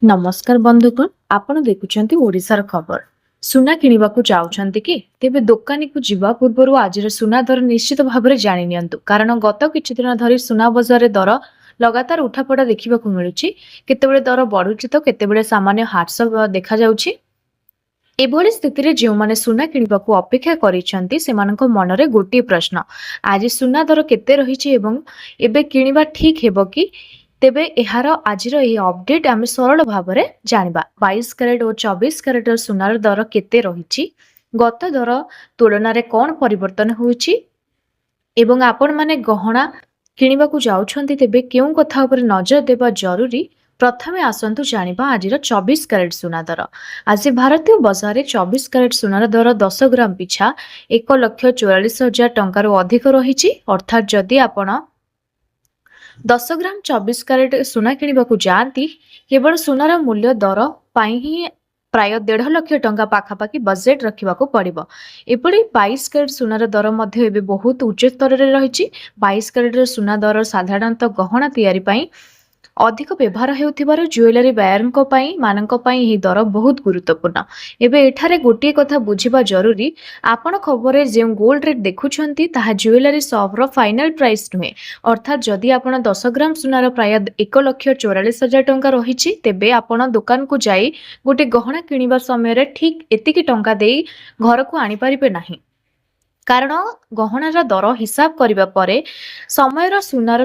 ନମସ୍କାର ବନ୍ଧୁଗଣ, ଆପଣ ଦେଖୁଛନ୍ତି ଓଡ଼ିଶାର ଖବର। ସୁନା କିଣିବାକୁ ଯାଉଛନ୍ତି କି? ତେବେ ଦୋକାନୀକୁ ଯିବା ପୂର୍ବରୁ ଆଜିର ସୁନା ଦର ନିଶ୍ଚିତ ଭାବରେ ଜାଣି ନିଅନ୍ତୁ, କାରଣ ଗତ କିଛି ଦିନ ଧରି ସୁନା ବଜାରରେ ଦର ଲଗାତାର ଉଠାପଡ଼ା ଦେଖିବାକୁ ମିଳୁଛି। କେତେବେଳେ ଦର ବଢୁଛି ତ କେତେବେଳେ ସାମାନ୍ୟ ହ୍ରାସ ଦେଖାଯାଉଛି। ଏଭଳି ସ୍ଥିତିରେ ଯେଉଁମାନେ ସୁନା କିଣିବାକୁ ଅପେକ୍ଷା କରିଛନ୍ତି, ସେମାନଙ୍କ ମନରେ ଗୋଟିଏ ପ୍ରଶ୍ନ, ଆଜି ସୁନା ଦର କେତେ ରହିଛି ଏବଂ ଏବେ କିଣିବା ଠିକ୍ ହେବ କି? ତେବେ ଏହାର ଆଜିର ଏହି ଅପଡେଟ୍ ଆମେ ସରଳ ଭାବରେ ଜାଣିବା। 22 କ୍ୟାରେଟ୍ ଓ 24 କ୍ୟାରେଟର ସୁନାର ଦର କେତେ ରହିଛି, ଗତ ଦର ତୁଳନାରେ କ'ଣ ପରିବର୍ତ୍ତନ ହୋଇଛି ଏବଂ ଆପଣମାନେ ଗହଣା କିଣିବାକୁ ଯାଉଛନ୍ତି, ତେବେ କେଉଁ କଥା ଉପରେ ନଜର ଦେବା ଜରୁରୀ? ପ୍ରଥମେ ଆସନ୍ତୁ ଜାଣିବା ଆଜିର 24 କ୍ୟାରେଟ୍ ସୁନା ଦର। ଆଜି ଭାରତୀୟ ବଜାରରେ 24 କ୍ୟାରେଟ୍ ସୁନାର ଦର 10 ଗ୍ରାମ ପିଛା 1,44,000 ଟଙ୍କାରୁ ଅଧିକ ରହିଛି। ଅର୍ଥାତ୍ ଯଦି ଆପଣ 10 ଗ୍ରାମ 24 କ୍ୟାରେଟ୍ ସୁନା କିଣିବାକୁ ଯାଆନ୍ତି, କେବଳ ସୁନାର ମୂଲ୍ୟ ଦର ପାଇଁ ହିଁ ପ୍ରାୟ 1.5 ଲକ୍ଷ ଟଙ୍କା ପାଖାପାଖି ବଜେଟ୍ ରଖିବାକୁ ପଡ଼ିବ। ଏପରି 22 କ୍ୟାରେଟ୍ ସୁନାର ଦର ମଧ୍ୟ ଏବେ ବହୁତ ଉଚ୍ଚ ସ୍ତରରେ ରହିଛି। 22 କ୍ୟାରେଟ୍ର ସୁନା ଦର ସାଧାରଣତଃ ଗହଣା ତିଆରି ପାଇଁ ଅଧିକ ବ୍ୟବହାର ହେଉଥିବାରୁ ଜୁଏଲାରୀ ବାୟରଙ୍କ ପାଇଁ ମାନଙ୍କ ପାଇଁ ଏହି ଦର ବହୁତ ଗୁରୁତ୍ୱପୂର୍ଣ୍ଣ। ଏବେ ଏଠାରେ ଗୋଟିଏ କଥା ବୁଝିବା ଜରୁରୀ। ଆପଣ ଖବରରେ ଯେଉଁ ଗୋଲ୍ଡ ରେଟ୍ ଦେଖୁଛନ୍ତି, ତାହା ଜୁଏଲାରୀ ସପ୍ର ଫାଇନାଲ ପ୍ରାଇସ୍ ନୁହେଁ। ଅର୍ଥାତ୍ ଯଦି ଆପଣ 10 ଗ୍ରାମ ସୁନାର ପ୍ରାୟ 1,44,000 ଟଙ୍କା ରହିଛି, ତେବେ ଆପଣ ଦୋକାନକୁ ଯାଇ ଗୋଟେ ଗହଣା କିଣିବା ସମୟରେ ଠିକ୍ ଏତିକି ଟଙ୍କା ଦେଇ ଘରକୁ ଆଣିପାରିବେ ନାହିଁ, କାରଣ ଗହଣାର ଦର ହିସାବ କରିବା ପରେ ସମୟର ସୁନାର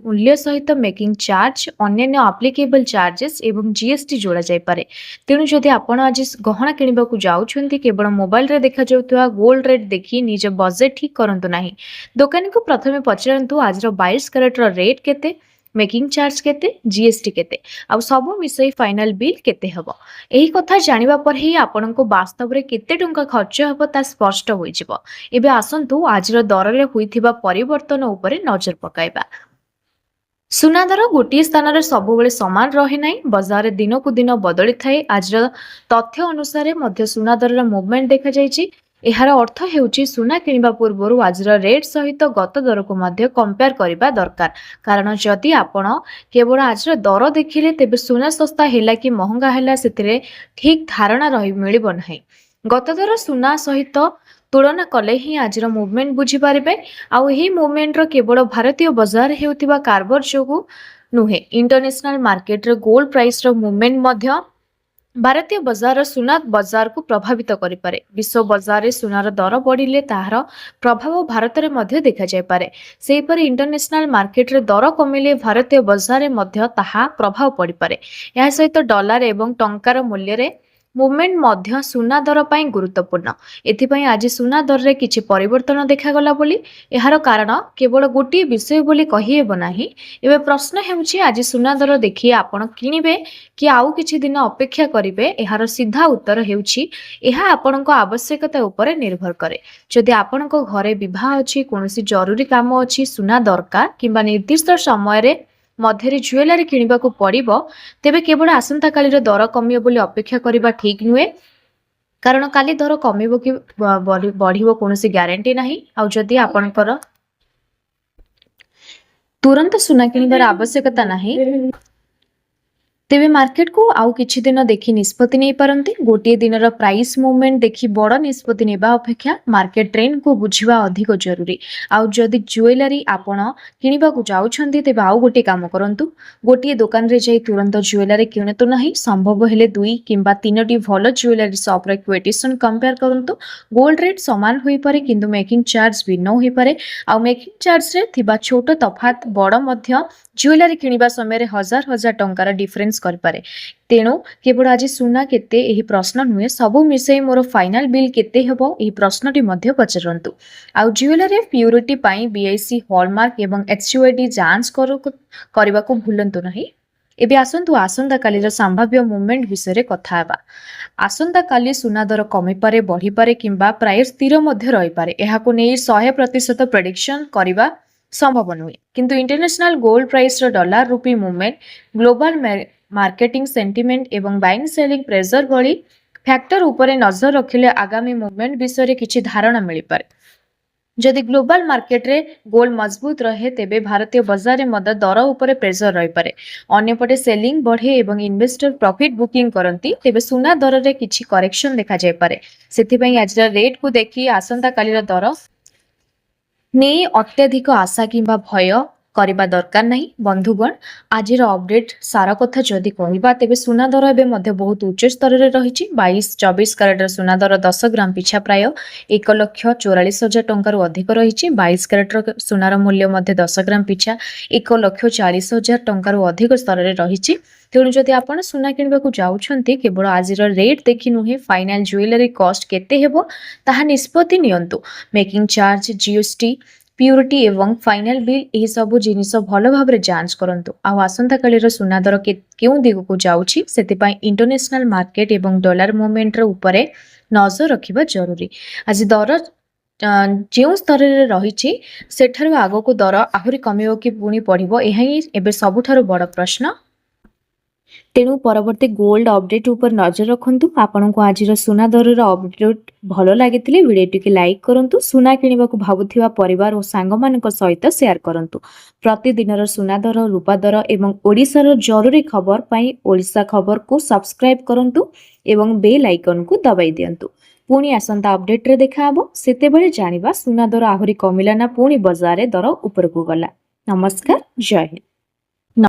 ମୂଲ୍ୟ ସହିତ ମେକିଂ ଚାର୍ଜ, ଅନ୍ୟାନ୍ୟ ଆପ୍ଲିକେବଲ୍ ଚାର୍ଜେସ୍ ଏବଂ ଜିଏସଟି ଯୋଡ଼ା ଯାଇପାରେ। ତେଣୁ ଯଦି ଆପଣ ଆଜି ଗହଣା କିଣିବାକୁ ଯାଉଛନ୍ତି, କେବଳ ମୋବାଇଲରେ ଦେଖାଯାଉଥିବା ଗୋଲ୍ଡ ରେଟ୍ ଦେଖି ନିଜ ବଜେଟ୍ ଠିକ୍ କରନ୍ତୁ ନାହିଁ। ଦୋକାନୀକୁ ପ୍ରଥମେ ପଚାରନ୍ତୁ, ଆଜିର 22 କ୍ୟାରେଟ୍ର ରେଟ୍ କେତେ, ମେକିଂ ଚାର୍ଜ କେତେ, ଜିଏସଟି କେତେ ଆଉ ସବୁ ମିଶାଇ ଫାଇନାଲ ବିଲ୍ କେତେ ହେବ? ଏହି କଥା ଜାଣିବା ପରେ ହିଁ ଆପଣଙ୍କୁ ବାସ୍ତବରେ କେତେ ଟଙ୍କା ଖର୍ଚ୍ଚ ହେବ, ତାହା ସ୍ପଷ୍ଟ ହୋଇଯିବ। ଏବେ ଆସନ୍ତୁ ଆଜିର ଦରରେ ହୋଇଥିବା ପରିବର୍ତ୍ତନ ଉପରେ ନଜର ପକାଇବା। ସୁନା ଦର ଗୋଟିଏ ସ୍ଥାନରେ ସବୁବେଳେ ସମାନ ରହେ ନାହିଁ। ବଜାରରେ ଦିନକୁ ଦିନ ବଦଳିଥାଏ। ଆଜିର ତଥ୍ୟ ଅନୁସାରେ ମଧ୍ୟ ସୁନା ଦରର ମୁଭମେଣ୍ଟ ଦେଖାଯାଇଛି। ଏହାର ଅର୍ଥ ହେଉଛି, ସୁନା କିଣିବା ପୂର୍ବରୁ ଆଜିର ରେଟ୍ ସହିତ ଗତ ଦରକୁ ମଧ୍ୟ କମ୍ପେୟାର କରିବା ଦରକାର, କାରଣ ଯଦି ଆପଣ କେବଳ ଆଜିର ଦର ଦେଖିଲେ, ତେବେ ସୁନା ଶସ୍ତା ହେଲା କି ମହଙ୍ଗା ହେଲା, ସେଥିରେ ଠିକ୍ ଧାରଣା ରହି ମିଳିବ ନାହିଁ। ଗତ ଦର ସୁନା ସହିତ ତୁଳନା କଲେ ହିଁ ଆଜିର ମୁଭମେଣ୍ଟ ବୁଝିପାରିବେ। ଆଉ ଏହି ମୁଭମେଣ୍ଟର କେବଳ ଭାରତୀୟ ବଜାରରେ ହେଉଥିବା କାରବାର ଯୋଗୁଁ ନୁହେଁ, ଇଣ୍ଟରନ୍ୟାସନାଲ ମାର୍କେଟରେ ଗୋଲ୍ଡ ପ୍ରାଇସର ମୁଭମେଣ୍ଟ ମଧ୍ୟ ଭାରତୀୟ ବଜାରର ସୁନା ବଜାରକୁ ପ୍ରଭାବିତ କରିପାରେ। ବିଶ୍ୱ ବଜାରରେ ସୁନାର ଦର ବଢ଼ିଲେ ତାହାର ପ୍ରଭାବ ଭାରତରେ ମଧ୍ୟ ଦେଖାଯାଇପାରେ। ସେହିପରି ଇଣ୍ଟରନ୍ୟାସନାଲ ମାର୍କେଟରେ ଦର କମିଲେ ଭାରତୀୟ ବଜାରରେ ମଧ୍ୟ ତାହା ପ୍ରଭାବ ପଡ଼ିପାରେ। ଏହା ସହିତ ଡଲାର ଏବଂ ଟଙ୍କାର ମୂଲ୍ୟରେ ମୁଭମେଣ୍ଟ ମଧ୍ୟ ସୁନା ଦର ପାଇଁ ଗୁରୁତ୍ୱପୂର୍ଣ୍ଣ। ଏଥିପାଇଁ ଆଜି ସୁନା ଦରରେ କିଛି ପରିବର୍ତ୍ତନ ଦେଖାଗଲା ବୋଲି ଏହାର କାରଣ କେବଳ ଗୋଟିଏ ବିଷୟ ବୋଲି କହିହେବ ନାହିଁ। ଏବେ ପ୍ରଶ୍ନ ହେଉଛି, ଆଜି ସୁନା ଦର ଦେଖି ଆପଣ କିଣିବେ କି ଆଉ କିଛି ଦିନ ଅପେକ୍ଷା କରିବେ? ଏହାର ସିଧା ଉତ୍ତର ହେଉଛି, ଏହା ଆପଣଙ୍କ ଆବଶ୍ୟକତା ଉପରେ ନିର୍ଭର କରେ। ଯଦି ଆପଣଙ୍କ ଘରେ ବିବାହ ଅଛି, କୌଣସି ଜରୁରୀ କାମ ଅଛି, ସୁନା ଦରକାର କିମ୍ବା ନିର୍ଦ୍ଦିଷ୍ଟ ସମୟରେ ମଧ୍ୟରେ ଜୁଏଲାରୀ କିଣିବାକୁ ପଡ଼ିବ, ତେବେ କେବଳ ଆସନ୍ତାକାଲିର ଦର କମିବ ବୋଲି ଅପେକ୍ଷା କରିବା ଠିକ୍ ନୁହେଁ, କାରଣ କାଲି ଦର କମିବ କି ବଢ଼ିବ, କୌଣସି ଗ୍ୟାରେଣ୍ଟି ନାହିଁ। ଆଉ ଯଦି ଆପଣଙ୍କର ତୁରନ୍ତ ସୁନା କିଣିବାର ଆବଶ୍ୟକତା ନାହିଁ, ତେବେ ମାର୍କେଟକୁ ଆଉ କିଛି ଦିନ ଦେଖି ନିଷ୍ପତ୍ତି ନେଇପାରନ୍ତି। ଗୋଟିଏ ଦିନର ପ୍ରାଇସ୍ ମୁଭମେଣ୍ଟ ଦେଖି ବଡ଼ ନିଷ୍ପତ୍ତି ନେବା ଅପେକ୍ଷା ମାର୍କେଟ ଟ୍ରେଣ୍ଡକୁ ବୁଝିବା ଅଧିକ ଜରୁରୀ। ଆଉ ଯଦି ଜୁଏଲାରୀ ଆପଣ କିଣିବାକୁ ଯାଉଛନ୍ତି, ତେବେ ଆଉ ଗୋଟିଏ କାମ କରନ୍ତୁ। ଗୋଟିଏ ଦୋକାନରେ ଯାଇ ତୁରନ୍ତ ଜୁଏଲାରୀ କିଣନ୍ତୁ ନାହିଁ। ସମ୍ଭବ ହେଲେ ଦୁଇ କିମ୍ବା ତିନୋଟି ଭଲ ଜୁଏଲାରୀ ସପ୍ର କ୍ୱୋଟେସନ୍ କମ୍ପେୟାର କରନ୍ତୁ। ଗୋଲ୍ଡ ରେଟ୍ ସମାନ ହୋଇପାରେ, କିନ୍ତୁ ମେକିଂ ଚାର୍ଜ ଭିନ୍ନ ହୋଇପାରେ। ଆଉ ମେକିଂ ଚାର୍ଜରେ ଥିବା ଛୋଟ ତଫାତ ବଡ଼ ମଧ୍ୟ ଜୁଏଲାରୀ କିଣିବା ସମୟରେ ହଜାର ହଜାର ଟଙ୍କାର ଡିଫରେନ୍ସ କରିପାରେ। ତେଣୁ କେବଳ ଆଜି ସୁନା କେତେ, ଏହି ପ୍ରଶ୍ନ ନୁହେଁ, ସବୁ ମିଶାଇ ମୋର ଫାଇନାଲ ବିଲ୍ କେତେ ହେବ, ଏହି ପ୍ରଶ୍ନଟି ମଧ୍ୟ ପଚାରନ୍ତୁ। ଆଉ ଜୁଏଲାରୀ ପ୍ୟୁରିଟି ପାଇଁ ବିଆଇସି ହଲମାର୍କ ଏବଂ ଏଚ୍ ଯାଞ୍ଚ କରିବାକୁ ଭୁଲନ୍ତୁ ନାହିଁ। ଏବେ ଆସନ୍ତୁ ଆସନ୍ତାକାଲିର ସମ୍ଭାବ୍ୟ ମୁଭମେଣ୍ଟ ବିଷୟରେ କଥା ହେବା। ଆସନ୍ତାକାଲି ସୁନା ଦର କମିପାରେ, ବଢ଼ିପାରେ କିମ୍ବା ପ୍ରାୟ ସ୍ଥିର ମଧ୍ୟ ରହିପାରେ। ଏହାକୁ ନେଇ 100% ପ୍ରେଡିକ୍ସନ୍ କରିବା ସମ୍ଭବ ନୁହେଁ। କିନ୍ତୁ ଇଣ୍ଟରନ୍ୟାସନାଲ ଗୋଲ୍ଡ ପ୍ରାଇସର ଡଲାର ରୁପି ମୁଭମେଣ୍ଟ, ଗ୍ଲୋବାଲ ମାର୍କେଟିଂ ସେଣ୍ଟିମେଣ୍ଟ ଏବଂ ବାଇଂ ସେଲିଂ ପ୍ରେସର ଭଳି ଫ୍ୟାକ୍ଟର ଉପରେ ନଜର ରଖିଲେ ଆଗାମୀ ମୁଭମେଣ୍ଟ ବିଷୟରେ କିଛି ଧାରଣା ମିଳିପାରେ। ଯଦି ଗ୍ଲୋବାଲ ମାର୍କେଟରେ ଗୋଲ୍ଡ ମଜବୁତ ରହେ, ତେବେ ଭାରତୀୟ ବଜାରରେ ମଧ୍ୟ ଦର ଉପରେ ପ୍ରେସର ରହିପାରେ। ଅନ୍ୟପଟେ ସେଲିଂ ବଢ଼େ ଏବଂ ଇନଭେଷ୍ଟର ପ୍ରଫିଟ୍ ବୁକିଂ କରନ୍ତି, ତେବେ ସୁନା ଦରରେ କିଛି କରେକ୍ସନ ଦେଖାଯାଇପାରେ। ସେଥିପାଇଁ ଆଜିର ରେଟ୍କୁ ଦେଖି ଆସନ୍ତାକାଲିର ଦର ନେଇ ଅତ୍ୟଧିକ ଆଶା କିମ୍ବା ଭୟ କରିବା ଦରକାର ନାହିଁ। ବନ୍ଧୁଗଣ, ଆଜିର ଅପଡେଟ୍ ସାର କଥା ଯଦି କହିବା, ତେବେ ସୁନା ଦର ଏବେ ମଧ୍ୟ ବହୁତ ଉଚ୍ଚ ସ୍ତରରେ ରହିଛି। 22-24 କ୍ୟାରେଟର ସୁନା ଦର 10 ଗ୍ରାମ ପିଛା ପ୍ରାୟ 1,44,000 ଟଙ୍କାରୁ ଅଧିକ ରହିଛି। 22 କ୍ୟାରେଟର ସୁନାର ମୂଲ୍ୟ ମଧ୍ୟ 10 ଗ୍ରାମ ପିଛା 1,40,000 ଟଙ୍କାରୁ ଅଧିକ ସ୍ତରରେ ରହିଛି। ତେଣୁ ଯଦି ଆପଣ ସୁନା କିଣିବାକୁ ଯାଉଛନ୍ତି, କେବଳ ଆଜିର ରେଟ୍ ଦେଖି ନୁହେଁ, ଫାଇନାଲ ଜୁଏଲାରୀ କଷ୍ଟ କେତେ ହେବ ତାହା ନିଷ୍ପତ୍ତି ନିଅନ୍ତୁ। ମେକିଂ ଚାର୍ଜ, ଜିଏସଟି, ପ୍ୟୁରିଟି ଏବଂ ଫାଇନାଲ ବିଲ୍, ଏହିସବୁ ଜିନିଷ ଭଲ ଭାବରେ ଯାଞ୍ଚ କରନ୍ତୁ। ଆଉ ଆସନ୍ତାକାଲିର ସୁନା ଦର କେଉଁ ଦିଗକୁ ଯାଉଛି, ସେଥିପାଇଁ ଇଣ୍ଟରନ୍ୟାସନାଲ ମାର୍କେଟ ଏବଂ ଡଲାର ମୁଭମେଣ୍ଟର ଉପରେ ନଜର ରଖିବା ଜରୁରୀ। ଆଜି ଦର ଯେଉଁ ସ୍ତରରେ ରହିଛି, ସେଠାରୁ ଆଗକୁ ଦର ଆହୁରି କମିବ କି ପୁଣି ବଢ଼ିବ, ଏହା ହିଁ ଏବେ ସବୁଠାରୁ ବଡ଼ ପ୍ରଶ୍ନ। ତେଣୁ ପରବର୍ତ୍ତୀ ଗୋଲ୍ଡ ଅପଡେଟ୍ ଉପରେ ନଜର ରଖନ୍ତୁ। ଆପଣଙ୍କୁ ଆଜିର ସୁନା ଦରର ଅପଡେଟ୍ ଭଲ ଲାଗିଥିଲେ ଭିଡ଼ିଓଟିକୁ ଲାଇକ୍ କରନ୍ତୁ। ସୁନା କିଣିବାକୁ ଭାବୁଥିବା ପରିବାର ଓ ସାଙ୍ଗମାନଙ୍କ ସହିତ ସେୟାର କରନ୍ତୁ। ପ୍ରତିଦିନର ସୁନା ଦର, ରୂପା ଦର ଏବଂ ଓଡ଼ିଶାର ଜରୁରୀ ଖବର ପାଇଁ ଓଡ଼ିଶା ଖବରକୁ ସବସ୍କ୍ରାଇବ୍ କରନ୍ତୁ ଏବଂ ବେଲ୍ ଆଇକନ୍କୁ ଦବାଇ ଦିଅନ୍ତୁ। ପୁଣି ଆସନ୍ତା ଅପଡେଟ୍ରେ ଦେଖାହେବ। ସେତେବେଳେ ଜାଣିବା ସୁନା ଦର ଆହୁରି କମିଲା ନା ପୁଣି ବଜାରରେ ଦର ଉପରକୁ ଗଲା। ନମସ୍କାର, ଜୟ ହିନ୍ଦ।